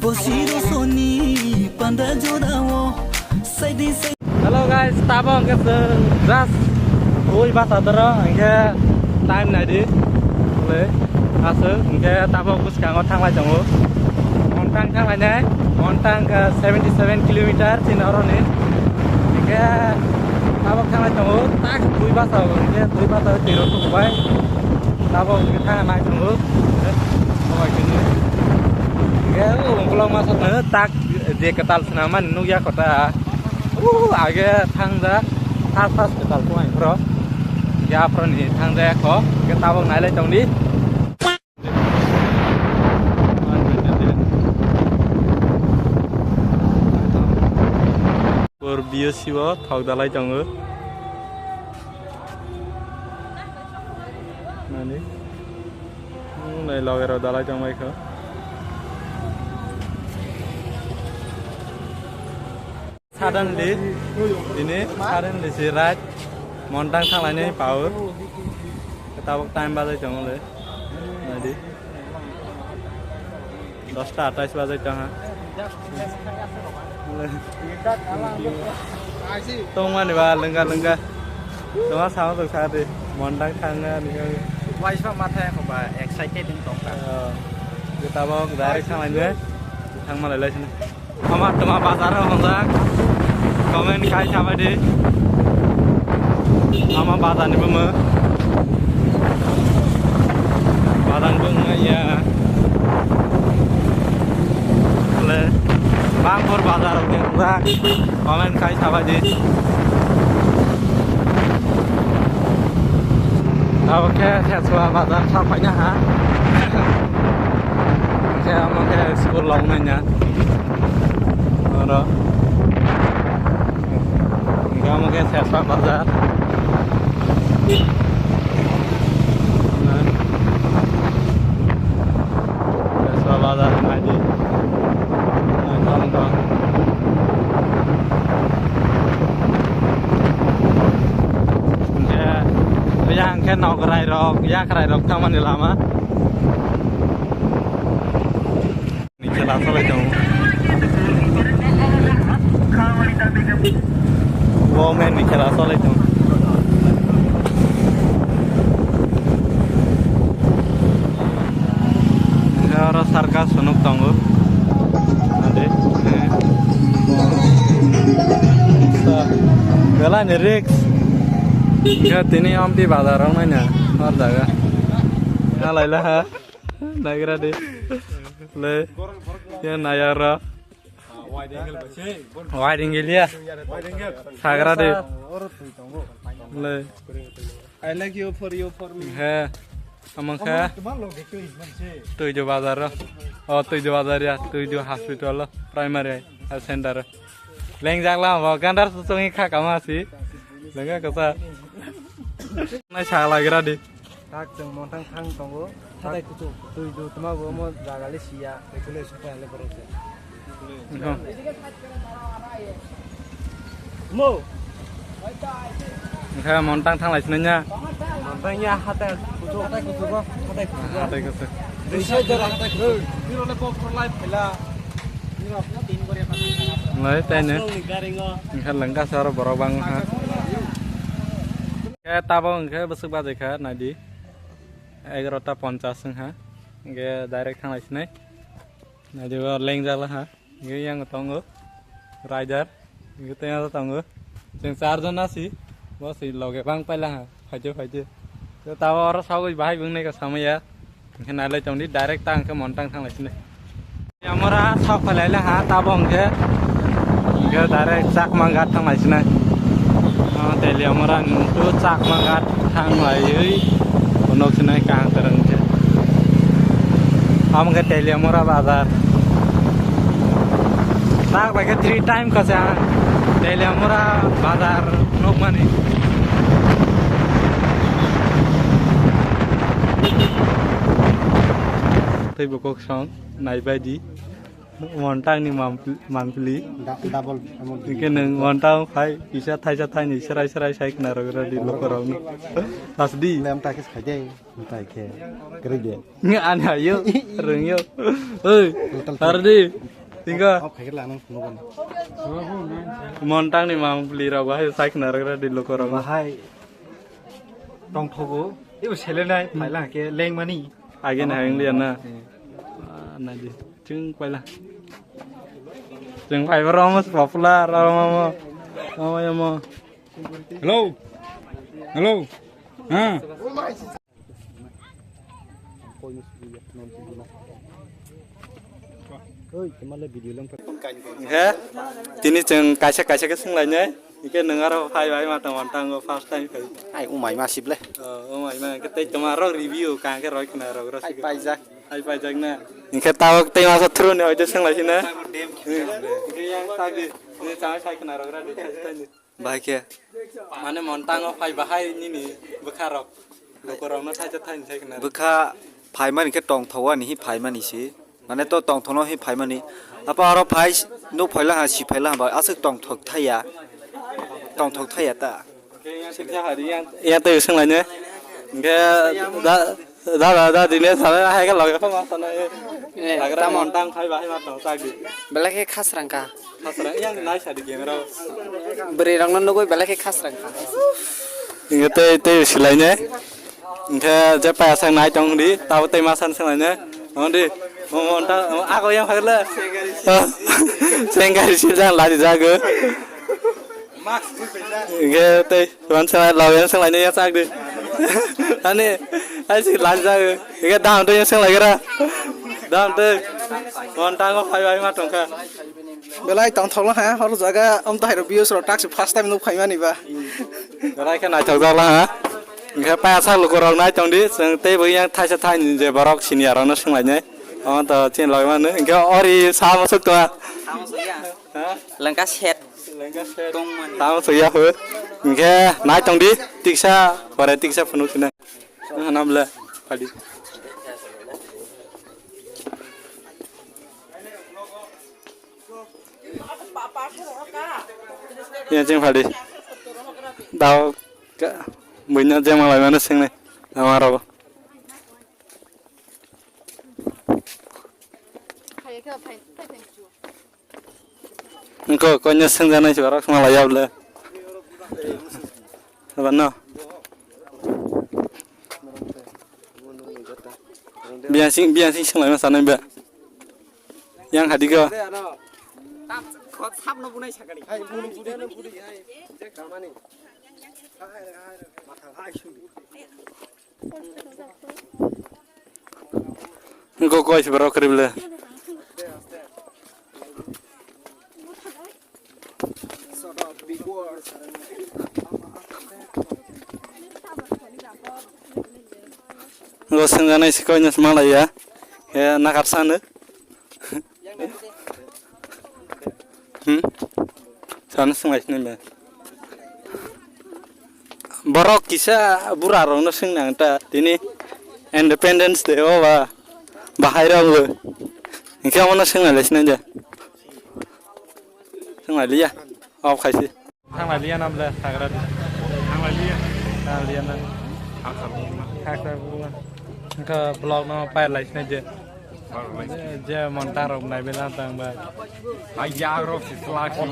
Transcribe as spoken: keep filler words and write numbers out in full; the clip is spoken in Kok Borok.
Bosiro soni panda jorao saidi sai. Hello guys, tabok hwnkhe chwng just ui bus adoro hwnkhe time naidi. Aswk hwnkhe tabok bwskango thanglai tongo. Montang thanglainai, Montang, ah, seventy seven kilometer chini oroni. Hwnkhe tabok thanglai tongo, tak dui basa o, hwnkhe dui basa o twi rok tububai. Tabok hwnkhe thangna nai tongo. Hwnkhe o ukulok masa no tak je kwtal swnam mani nukya kota. Uh, age thangja, fast fast kwtal kuai phro. Hwnkhe aphro ni thangja kho, hwnkhe tabok nailai tongdi. Por B O C o thok dalai tongo. Nani? Hmm, nai loge rok dalai tongbai kho. Suddenly, ini suddenly si right, Montang thanglainai power. Tabok time bajai tongo le. Nadi. Dosta atais bajai tong ha. Tongmani ba lengga lengga. Tongma sama tong sa de. Montang thanga ni. Waisa matha ko ba excited in tongka. Tabok direct thanglainai. Thangma lai lai sini. Ama tuma bazar o hongjak. Comment kai sabai di. Ama bazar ni bumo. Bazar ni bumo ya. Le. Bangpur bazar o hongjak. Comment kai sabai di. Abo khe Seswa bazar sapai na ha. Khe amo khe school long nanya. Oro. Hingke amo khe Seswa bazar. Seswa bazar naidi. Naithok wngkha. Hingke, yang khe nograi rok, yakrai rok tangmani lama. Ni khela salai tongo. Women ni khela salai tongo. Oro circus phunuk tongo. Ade. Belai ni risk. Tini amti bazar rok naina. Hor jaga. Nalaila ha. Nagra di. Le. Ya nayara. Wide angle ya. Sagra di. Le. I like you for you for me. He. Amang kha. Tuijo bazar. O Tuijo bazar ya. Tuijo hospital, primary health center. Lengjak lama bo gandar susung kha kama si. Lenga kasa. Nai sa lagra di. Tak chwng Montang thang tongo. Hatai kuchuk. Twi du tma bo mo jaga le siya. Ekule supai ale borok se. Mo. Engkha Montang thang lai sinanya. Montang ya hatai kuchuk. Hatai kuchuk. Hatai kuchuk. Hatai kuchuk. Dui side jora hatai kuchuk. Biro le bok pro life phela. Lai tai ne. Engkha lengka sar borok bang ha. Khe tabok hwnkhe bwswk bajai kha, naidi. Egarota ponchas wng ha. Hwnkhe direct thang lai sinai. Naidi o lengjak la ha. Hwnkhe yang tongo. Rider. Hwnkhe tei aro tongo. Chwng charjon asi. Bo si loge bang paila ha. Phaide phaide. Tei tabo oro sagwi bahai bwngnai ka samaya. Hwnkhe nailai tongdi, direct ta hwnkhe Montang thang lai sinai. Teliamura sok phailai le ha, tabo hwnkhe, hwnkhe direct Chakmaghat thang lai sinai. O Teliamura ni to Chakmaghat thang laiwi phunuk sinai kaham kwrwng khe. Amo khe Teliamura bazar. Tak bai khe three time kha se ang Teliamura bazar nukmani. Tei bo kok song naibai di. Montang ni mampli, mampli. Da-, double amount. Hingke nwng montang phai kisa thaisa thaini serai serai sai khna rok radi lukurokno. Asdi. Lem takis khai de, mutai khe. Kri de. Ani hayo, rwngyo. Oi, total tardi. Tingka. Off khai la nang phunu ban. Montang ni mampli rok bahai sai khna rok radi lukurok. Bahai tongthogo. Ibo selenai, phaila ke lengmani. Age na hang liya na. Hmm. Ah, na di. Chwng paila. Chwng pai boro mo popular, ro mo mo. Mo mo mo. Hello. Hello. Ha. Oi, kemale video lang. He? Tini chwng kaisa kaisa ke swnglainai. Hingke nwng aro phai bai ma tong tango first time phai. Ai, umai ma sib le. Oh, umai ma, hingke tei toma rok review ka hingke roi khna rok rok. Ai, paijak. Ai, paijak na. Hingke tawok tei masa thuru ni hoite swnglaisina. Hingke yang tagi, ni chama sai khna rok rok di, sai, sai. Bahai khe. Mane montango phai bahai nini bwkha rok. Lukurokno thaisa thaini sai khna. Bwkha phaimani khe tongthok ani hi phaimani si. Mane to tongthokno hi phaimani. Apa aro phai s-, nuk phaila ha si phaila ha ba aswk tongthok thaiya. Tongthok thaiya ta. Yang tei swnglainai. Hingke da, da, da, da, dine sana hai khe loge phano sana. Eh, hagra tamo. Montang phai bahai ma tong chak di. Belai khe khasrang kha. Khasrang yang nai sadi game ro. Bwrwi rokno nugwi belai khe khasrang kha. Hingke tei, tei swlainai. Hingke je paya sak nai tong di, tabo tei ma san swnglainai. Tong di. Mo, mo, ta, mo, ako yang phagla. Sengkari siljang lari jago. Hingke tei. Wan swng lai, laweng swng lai, nini sak di. Ani, ai si lai jak. Ike dam tei swng lai kera. Dam tei. Wan tango phai bai ma tongkha. Belai tongthok la ha, hor jaga, om tahai rok views rok taksi first time nuk phai mani ba. Belai khe naithok jak la ha. Hingke paya sak lukurok nai tong di, chwng tei bo yang thaisa thaini je borok senior rokno swng lai nai. Omo to chini logoi mano. Hingke ori sa mosok tong ha. Ha? Lengka set. Lengka set. Tongmani. Tamo sugya ho. Hingke nai tong di tiksa, pore tiksa phunuk sina. Hanam le, padi. Ya, jeng padi. Dao ka, buina jeng malai mana sing ne. Nama rogo. Kaya kaya phai, phai phai chu. Engko koinyo swngjaknai se borok swngna lai ya bwle. Abano. Biyang sing, biyang sing swnglaima sanai ba. Yang hadi ko. Engko koi se borok kwrwi bwle. Engko swngjaknai se koinyo se malaiya. He nakar sano. Hmm? Sano swnglaisini be. Borok kisa bura rokno swngna ang ta tini Independence Day o ba bahai rok bo. Hingke omono swngna lai sinai de. Swngna liya. Off khaisi. Thangna liya nam le sagra. Thangna liya. Thangna liya na. Haksa buma. Haksa buma. Hingke vlog no pai lai sinai de. Je, je monta rok nai bela tang ba. Ai ya rok si slak si.